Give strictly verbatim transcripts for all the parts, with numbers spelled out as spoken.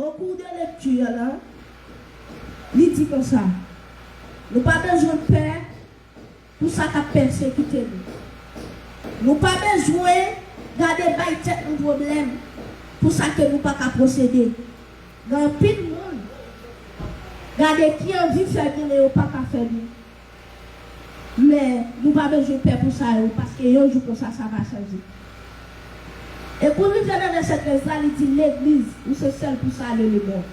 Au cours de lecture la, li di konsa, nou pa bezwen pè pou sa k ap pèsekite nou. Nou pa bezwen gade bay tèt nou pwoblèm pou sa ke nou pa ka posede. Gen anpil moun, gade ki anvi fè byen men yo pa ka fè byen. Men nou pa bezwen pè pou sa yo, paske yon jou konsa sa va chanje. E pou rive nan vèsè trèz la, li di, legliz, ou se sèl pou sale lemonn.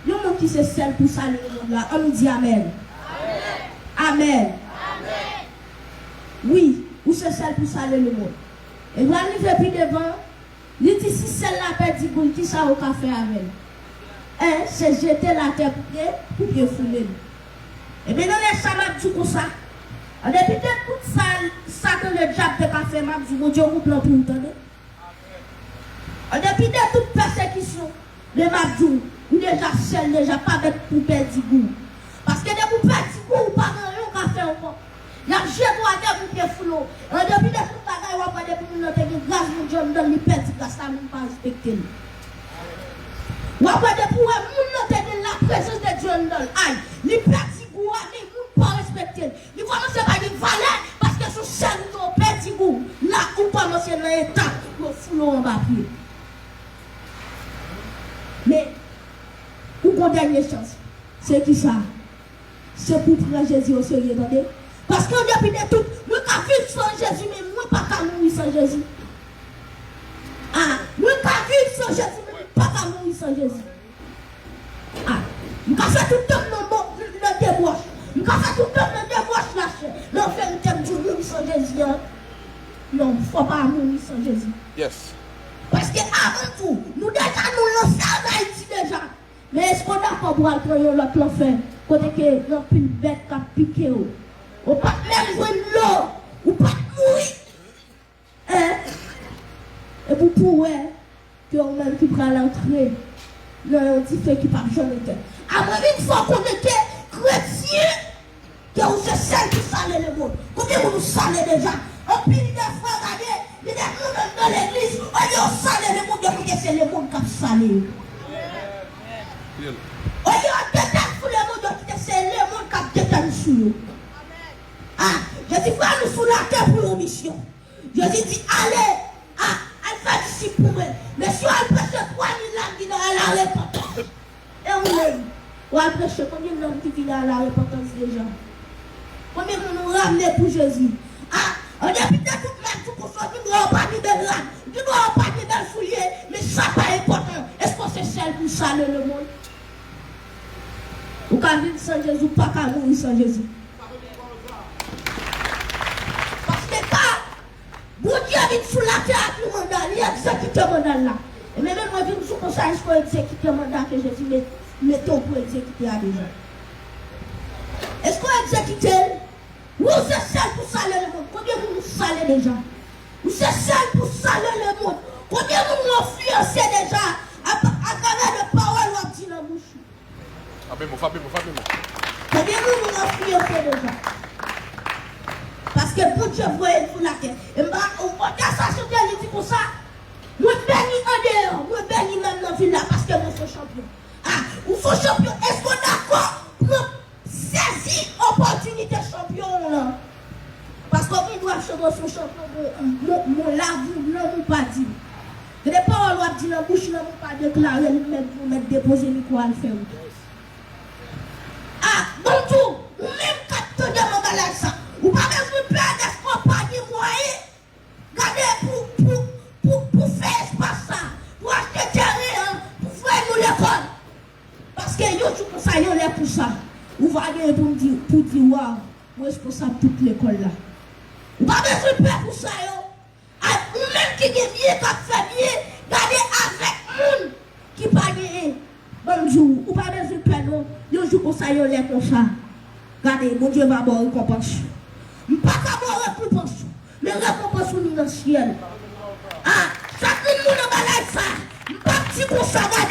Yon moun ki se sèl pou sale lemonn la, ann nou di amèn. Amèn. Wi, ou se sèl pou sale lemonn. E pral rive pi devan, li di si sèl la pèdi gou l, kisa ou ka fè avè l? En, se jete l atè pou pye, pou pye foule l. Ebyen, nan lè sa, m ap di w konsa, an depi de tout sa, Satan Ledyab te ka fè, m ap di w, Bondye gon plan pou ou, tande. An depi de tout pèsekisyon, men m ap di w, ou deja sèl deja, pa bèt pou pèdi gou. Paske depi w pèdi gou, ou pa gen anyen ou ka fè ankò. Y ap jete w atè pou pye foule w. An depi de tout bagay, w ap wè depi moun nan te gen gras Bondye anndan l, li pèdi gras la, moun pa respekte l. W ap wè depi w wè moun nan te gen laprezans de Dye anndan l, ay, li pèdi gou a, men moun pa respekte l. Li kòmanse pa gen valè, paske sou sèn ou pèdi gou. La ou kòmanse nan eta pou yo foule w anba pye. Men, ou gon dènye chans. Se kisa? Se pou pran Jezi oserye, tande. Paske an depi de tout, mwen ka viv san Jezi, men mwen pa ka mouri san Jezi. A, mwen ka viv san Jezi, men mwen pa ka mouri san Jezi. A, m ka fè tout tan m nan bon, nan debòch. M ka fè tout tan m nan debòch lachè. Men an verite, m di w, mouri san Jezi an. Non, fò pa mouri san Jezi. Paske avan tou, nou deja nou lanse ann Ayiti deja. Men èske w dakò pou w al pran yon lòt lanfè, kote ke gen anpil bèt k ap pike w? Ou pa t menm jwenn dlo, ou pa t mouri. En? Epi w pou wè ke ou menm ki pral antre nan yon dife ki p ap janm etèn. Apre vin fè w konnen ke kretyen ke ou se sèl ki sale lemonn. Konbyen moun ou sale deja? Anpil de fwa, gade, gen de moun anndan legliz, olye yo sale lemonn, yo kite se lemonn k ap sale yo. Olye yo detèn sou lemonn, yo kite se lemonn k ap detèn sou yo. A, Jezi voye nou sou latè pou yon misyon. Jezi di, ale, a, al fè disip pou mwen. Men si w al preche twa mil lam vin a la repantans. E ou menm, w al preche, konbyen moun ki vin a la repantans deja? Konbyen moun ou ramne pou Jezi? A, an depi de tout, m ap di w konsa, ou gen dwa w pa gen bèl rad, ou gen dwa w pa gen bèl soulye, men sa pa enpòtan. Èske w se sèl pou sale lemonn? Ou ka viv san Jezi, ou pa ka mouri san Jezi. Paske ka Bondye vin sou latè ak yon manda, li egzekite manda l la. E men, men mwen vin di w konsa, èske w egzekite manda ke Jezi met, mete w pou egzekite a deja? Èske w egzekite l? Wi, ou se sèl pou sale lemonn. Konbyen moun ou sale deja? Ou se sèl pou sale lemonn. Konbyen moun ou enfliyanse deja a, atravè de pawòl w ap di nan bouch ou? Frape mo, frape mo, frape mo. Konbyen moun ou enfliyanse deja? Paske Bondye voye l sou latè. E m pa, otè sa chante, li di konsa, mwen beni andeyò, mwen beni menm nan vil la, paske mwen se yon chanpyon. A, ou se yon chanpyon, èske w dakò pran, sezi opòtinite chanpyon w lan? Paske w gen dwa chante w se yon chanpyon, bon, bon, bon, lavi w, lanmou pa di. Gen de pawòl w ap di nan bouch, lanmou pa deklare, li mèt, ou mèt depoze mikwo a, l fè wout. A, bon, tou, ou menm k ap tande mwen bagay sa, ou pa bezwen pè dèske w pa gen mwayen. Gade pou, pou, pou, pou fè espas sa, pou achte teren an, pou voye nou lekòl. Paske yon jou konsa, yon lè konsa, ou va gen pou di, pou di, waw, mwen responsab tout lekòl la. Ou pa bezwen pè pou sa yo. A, ou menm ki gen byen, k ap fè byen, gade avèk moun ki pa genyen. Ban m di w, ou pa bezwen pè non. Yon jou konsa, yon lè konsa, gade, Bondye va ba w rekonpans ou. M pa ka ba w rekonpans ou, men rekonpans ou ni nan syèl. A, chak moun nan bagay sa, m p ap di konsa, gade.